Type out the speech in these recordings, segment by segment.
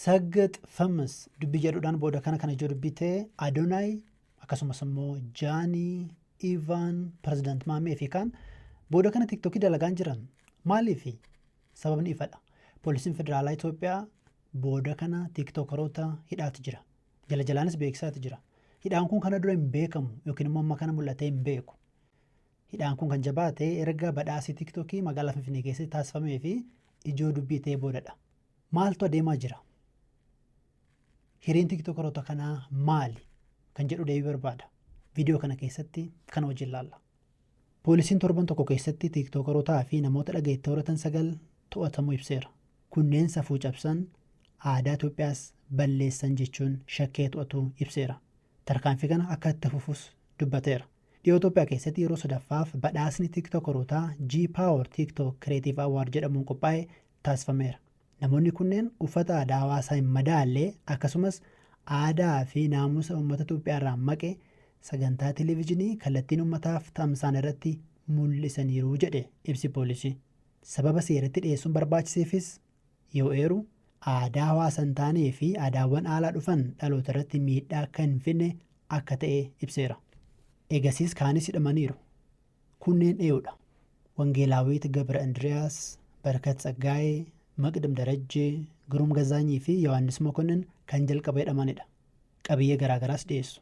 Saggax Famous dubbii jedhuudhaan booda kana kana ijoo dubbii ta'e Adonaay, akkasumas immoo Jaanii, Ivaan, Pirezidaant Maamee fi kaan booda kana TikTokii dalagaan jiran. Maaliifi? Sababni ifadha. Poolisiin Federaalaa Itoophiyaa booda kana TikTokaroota hidhaati jira. Jala jalaanis beeksisaati jira. Hidhaan kun kana dura hin beekamu yookiin immoo amma kana mul'atee hin beeku. Hidhaan kun kan jabaate erga badhaasii TikTokii magaalaa Finfinnee keessatti taasifamee fi ijoo dubbii ta'ee boodadha. Maaltu adeemaa jira? Hireen TikTokaroota kanaa maali? Kan jedhu deebii barbaada. Viidiyoo kana keessatti kana wajjin ilaalla. Poolisiin torban tokko keessatti TikTokarootaa fi namoota dhageettii horatan 9 to'atamuu ibseera. Kunneen safuu cabsan, aadaa Itoophiyaas balleessan jechuun shakkee to'atuu ibseera. Tarkaanfii kana akka itti fufus dubbateera. Dhiyoo Itoophiyaa keessatti yeroo sadaffaaf badhaasni TikTokarootaa G-Power TikTok Creative Award jedhamuun qophaa'e taasifameera. Namoonni kunneen uffata aadaa hawaasaa hin madaalle, akkasumas aadaa fi naamusa uummata Itoophiyaa irraa maqe sagantaa televijiinii kallattiin uummataaf tamsa'an irratti mul'isaniiru jedhe ibsi poolisii. Sababa seeratti dhiyeessuun barbaachiseefis yoo eeru, aadaa hawaasa hin taanee fi aadaawwan aalaa dhufan dhaloota irratti miidhaa akka hin fidne akka ta'e ibseera. Eegasiis kaanis hidhamaniiru. Kunneen eenyudha? Wangeelaawwiit Gabra Indiriyaas, Barakat Tsaggaayee, Maqdim Darajjee, Giruum Gazaanyii fi Yohaannis Mokonnin kan jalqaba hidhamanidha. Qabiyyee garaagaraas dhiyeessu.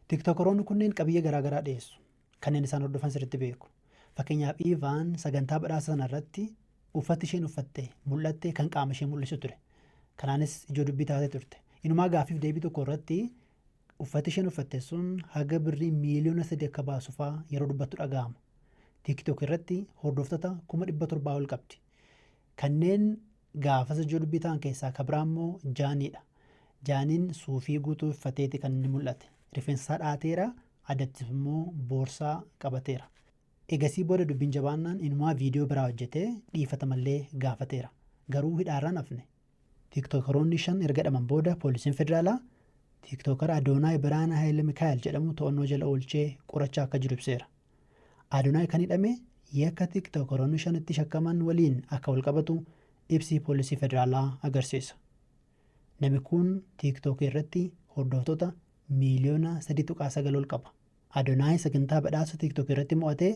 Tiktookaroonni kunneen qabiyyee garaagaraa dhiyeessu. Kanneen isaan hordofan sirriitti beeku. Fakkeenyaaf, Iivaan sagantaa badhaasa sana irratti uffati isheen uffatte mul'atte kan qaama ishee mul'isu ture. Kanaanis ijoo dubbii taatee turte. Inumaa gaaffiif deebii tokko irratti uffati isheen uffatte sun haga birrii miiliyoona 3 akka baasu fa'aa yeroo dubbattu dhaga'ama. TikTok irratti hordoftoota 700,000 ol qabdi. Kanneen gaafas ijoo dubbii ta'an keessaa kan biraa immoo Jaaniidha. Jaaniin suufii guutuu uffateeti kan inni mul'ate. Rifeensa isaa dhaateera, adattis immoo boorsaa qabateera. Egasii booda dubbiin jabaannaan inumaa viidiyoo biraa hojjetee dhiifatamallee gaafateera. Garuu hidhaarraan hafne. Tiktookaroonni 5 erga hidhaman booda poolisiin federaalaa Tiktokara Adoonaay Biraana Haayile Mikaa'el jedhamu to'annoo jala oolchee qorachaa akka jiru ibseera. Adoonaay kan hidhame yakka Tiktookaroonni shanitti shakkaman waliin akka walqabatu ibsi poolisii federaalaa agarsiisa. Namni kun TikTok irratti hordoftoota miiliyoona 3.9 ol qaba. Adoonaay sagantaa badhaasa TikTok irratti mo'atee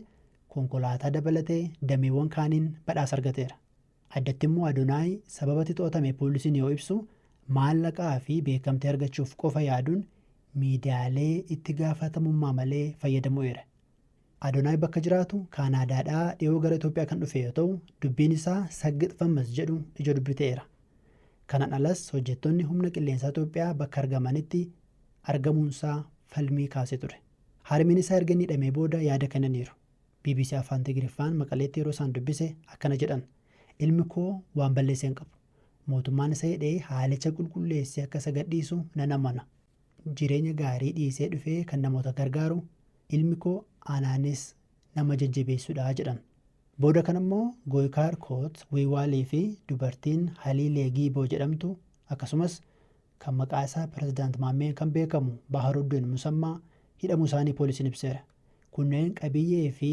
konkolaataa dabalatee dameewwan kaaniin badhaasa argateera. Addatti immoo Adonaay sababatti to'atame poolisiin yoo ibsu, maallaqaa fi beekamtii argachuuf qofa yaaduun miidiyaalee itti gaafatamummaa malee fayyadamuu eere. Adonaay bakka jiraatu Kaanaadaadhaa dhiyoo gara Itoophiyaa kan dhufe yoo ta'u, dubbiin isaa Saggix Fammas jedhu ijoo dubbii ta'eera. Kanaan alas hojjettoonni humna qilleensaa Itoophiyaa bakka argamanitti argamuunsaa falmii kaasee ture. Harmeen isaa erga inni hidhamee booda yaada kennaniiru. BBC Afaan Tigiriffaan Maqaleetti yeroo isaan dubbise akkana jedhan: Ilmi koo waan balleesse hin qabu. Mootummaan isa hidhee haalicha qulqulleessee akka isa gadhiisu nan amana. Jireenya gaarii dhiisee dhufee kan namoota gargaaru ilmi koo anaanis nama jajjabeessudha jedhan. Booda kanammoo Gooykaar Koot Wiiwaalii fi dubartiin Haliilee Giiboo jedhamtu, akkasumas kan maqaa isaa Pirezidaant Maammeen kan beekamu Baharuddin Musammaa hidhamuu isaanii poolisiin ibseera. Kunneen qabiyyee fi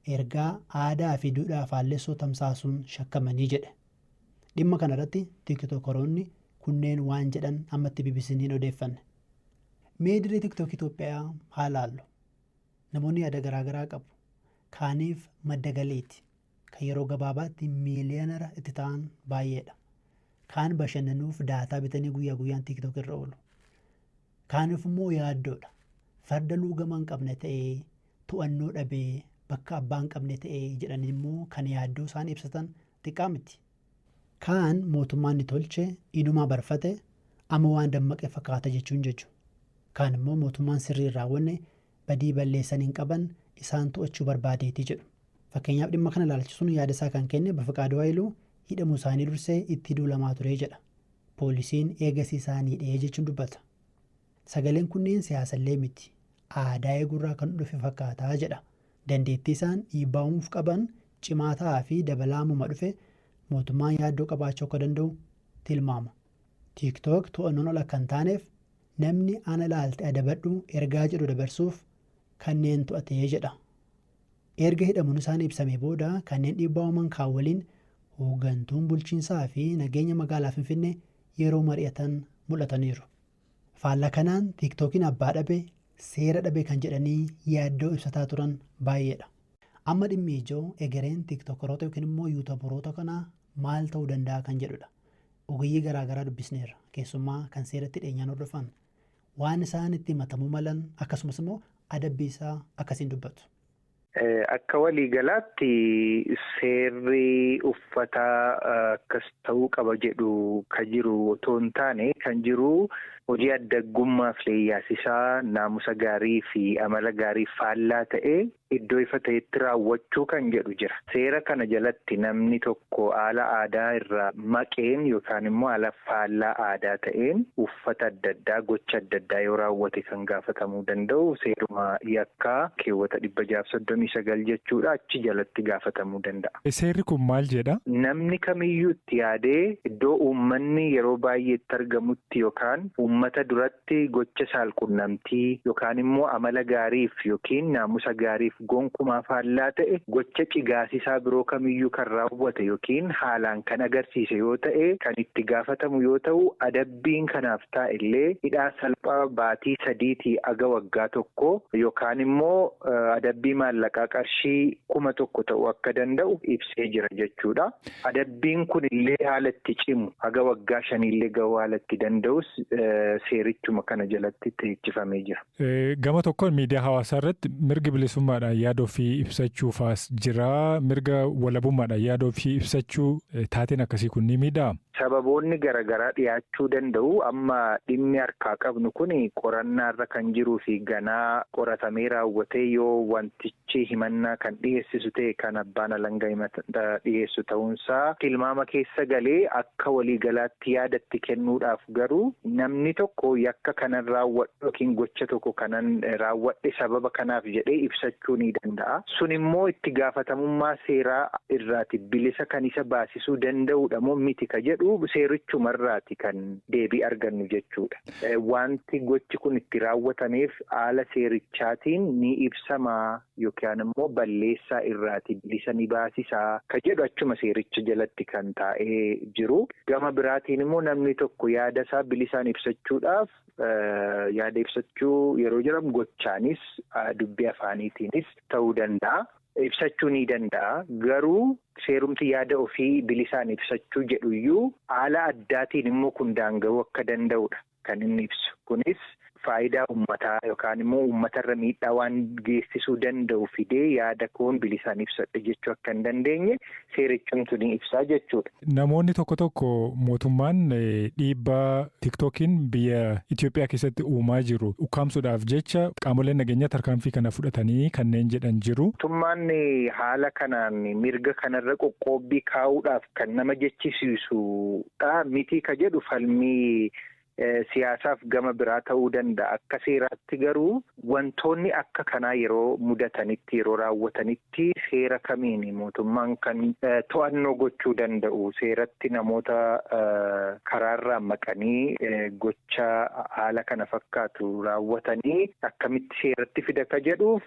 ergaa aadaa fi duudhaa faallessoo tamsaasuun shakkamanii jedhe. Dhimma kana irratti Tiktookaroonni kunneen waan jedhan ammatti BBC'n hin odeeffanne. Mee dirree TikTok Itoophiyaa haa laallu. Namoonni yaada garaagaraa qabu. Kaaniif madda galiiti. Kan yeroo gabaabaatti miiliyoonara itti ta'an baay'eedha. Kaan bashannanuuf daataa bitanii guyyaa guyyaan TikTok irra oolu. Kaaniif immoo yaaddoodha. Farda luugama hin qabne ta'ee, to'annoo dhabee, bakka abbaa hin qabne ta'ee jedhanii immoo kan yaaddoo isaan ibsatan xiqqaa miti. Kaan mootummaan ni tolche, inumaa barfate, amma waan dammaqe fakkaata jechuun jechu. Kaan immoo mootummaan sirrii hin raawwanne, badii balleessan hin qaban, isaan to'achuu barbaadeeti jedhu. Fakkeenyaaf, dhimma kana ilaalchisuun yaada isaa kan kenne Bafiqaaduu Hayiluu hidhamuu isaanii dursee itti duulamaa ture jedha. Poolisiin eegasii isaan hidhee jechuun dubbata. Sagaleen kunneen siyaasallee miti. Aadaa eeguurraa kan dhufe fakkaata jedha. Dandeettii isaan dhiibbaa uumuuf qaban cimaa ta'aa fi dabalaa ammuma dhufe mootummaan yaaddoo qabaachuu akka danda'u tilmaama. TikTok to'annoon ol akka hin taaneef namni ana ilaalte adabadhu ergaa jedhu dabarsuuf kanneen to'ate jedha. Erga hidhamuun isaanii ibsamee booda kanneen dhiibbaa uuman kaan waliin hooggantuun bulchiinsaa fi nageenya magaalaa Finfinnee yeroo mari'atan mul'ataniiru. Faallaa kanaan TikTokiin abbaa dhabe, seera dhabe kan jedhanii yaaddoo ibsataa turan baay'eedha. Amma dhimmi ijoo egereen TikTokeroota yookiin immoo YouTuberoota kanaa maal ta'uu danda'a kan jedhudha. Ogeeyyii garaagaraa dubbisneerra. Keessumaa kan seeratti dhiyeenyaan hordofan waan isaan itti himatamuu malan, akkasumas immoo adabbii isaa akkasiin dubbatu. Akka waliigalaatti seerri uffata akkas ta'uu qaba jedhu kan jiru otoo hin taane, kan jiru hojii addaggummaaf leeyyaasisaa, naamusa gaarii fi amala gaarii faallaa ta'e iddoo ifa ta'etti raawwachuu kan jedhu jira. Seera kana jalatti namni tokko haala aadaa irraa maqeen yookaan immoo haala faallaa aadaa ta'een uffata adda addaa, gocha adda addaa yoo raawwate kan gaafatamuu danda'u seeruma yakkaa keewwata 639 jechuudha, achi jalatti gaafatamuu danda'a. Seerri kun maal jedha? Namni kamiyyuu itti yaadee iddoo uummanni yeroo baay'eetti argamutti yookaan uummata duratti gocha saalqunnamtii yookaan immoo amala gaariif yookiin naamusa gaariif gonkumaa faallaa ta'e, gocha cigaasisaa biroo kamiyyuu kan raawwate yookiin haalaan kan agarsiise yoo ta'e kan itti gaafatamu yoo ta'u, adabbiin kanaaf taa'e illee hidhaa salphaa baatii 3tii aga waggaa 1 yookaan immoo adabbii maallaqaa qarshii 1000 ta'uu akka danda'u ibsee jira jechuudha. Adabbiin kun illee haala itti cimu haga waggaa 5illee gahuu haala itti danda'us seerichuma kana jalatti teechifamee jira. Gama tokkoon miidiyaa hawaasaa irratti mirgi bilisummaadhaan yaada ofii ibsachuufaas jira. Mirga walabummaadhaan yaada ofii ibsachuu taateen akkasii kun ni miidhaa? Sababoonni garaagaraa dhiyaachuu danda'u. Amma dhimmi harkaa qabnu kun qorannaarra kan jiruu fi ganaa qoratamee raawwatee yoo wantichi himannaa kan dhiyeessisu ta'e kan abbaan alangaa himata dhiyeessu ta'uunsaa tilmaama keessa galee, akka waliigalaatti yaadatti kennuudhaaf garuu namni tokko yakka kanan raawwadhu yookiin gocha tokko kanan raawwadhe sababa kanaaf jedhee ibsachuu ni danda'a. Sun immoo itti gaafatamummaa seeraa irraati bilisa kan isa baasisuu danda'udha moo miti ka jedhu seerichumarraati kan deebii argannu jechuudha. Wanti gochi kun itti raawwatameef haala seerichaatiin ni ibsamaa yookaan immoo balleessaa irraati bilisa ni baasisaa ka jedhu achuma seericha jalatti kan taa'ee jiru. Gama biraatiin immoo namni tokko yaada isaa bilisaan ibsachuudhaaf, yaada ibsachuu yeroo jedhamu gochaanis dubbii afaaniitiinis ta'uu danda'a. Ibsachuu ni danda'a. Garuu seerumti yaada ofii bilisaan ibsachuu jedhuyyuu haala addaatiin immoo kun daanga'uu akka danda'udha kan inni ibsu. Kunis faayidaa uummataa yookaan immoo uummatarra miidhaa waan geessisuu danda'u fidee yaada koon bilisaan ibsadhe jechuu akka hin dandeenye seerichumtu ni ibsaa jechuudha. Namoonni tokko tokko mootummaan dhiibbaa TikTokiin biyya Itoophiyaa keessatti uumaa jiru ukkaamsuudhaaf jecha qaamoleen nageenyaa tarkaanfii kana fudhatanii kanneen jedhan jiru. Mootummaan haala kanaan mirga kanarra qoqqoobbii kaa'uudhaaf kan nama jechisiisudha miti ka jedhu falmii siyaasaaf gama biraa ta'uu danda'a. Akka seeraatti garuu wantoonni akka kanaa yeroo mudatanitti, yeroo raawwatanitti, seera kamiin mootummaan kan to'annoo gochuu danda'u, seeratti namoota karaarraa maqanii gocha haala kana fakkaatu raawwatanii akkamitti seeratti fida ka jedhuuf,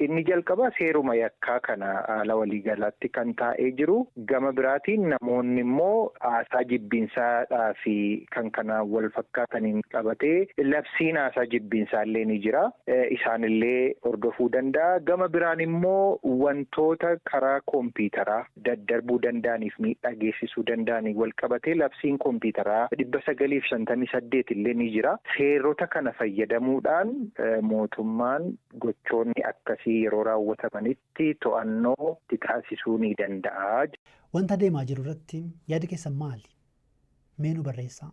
inni jalqabaa seeruma yakkaa kana haala waliigalaatti kan taa'ee jiru. Gama biraatiin namoonni immoo haasaa jibbiinsaadhaa fi kan kana wal fakkaataniin qabatee labsiin haasaa jibbiinsaa illee ni jira. Isaanillee hordofuu danda'a. Gama biraan immoo wantoota karaa kompiitaraa daddarbuu danda'aniif miidhaa geessisuu danda'anii wal qabatee labsiin kompiitaraa 958 illee ni jira. Seerota kana fayyadamuudhaan mootummaan gochoonni akkasii yeroo raawwatamanitti to'annoo itti taasisuu ni danda'a. Wanta deemaa jiru irratti yaadi keessan maali? Mee nu barreessaa.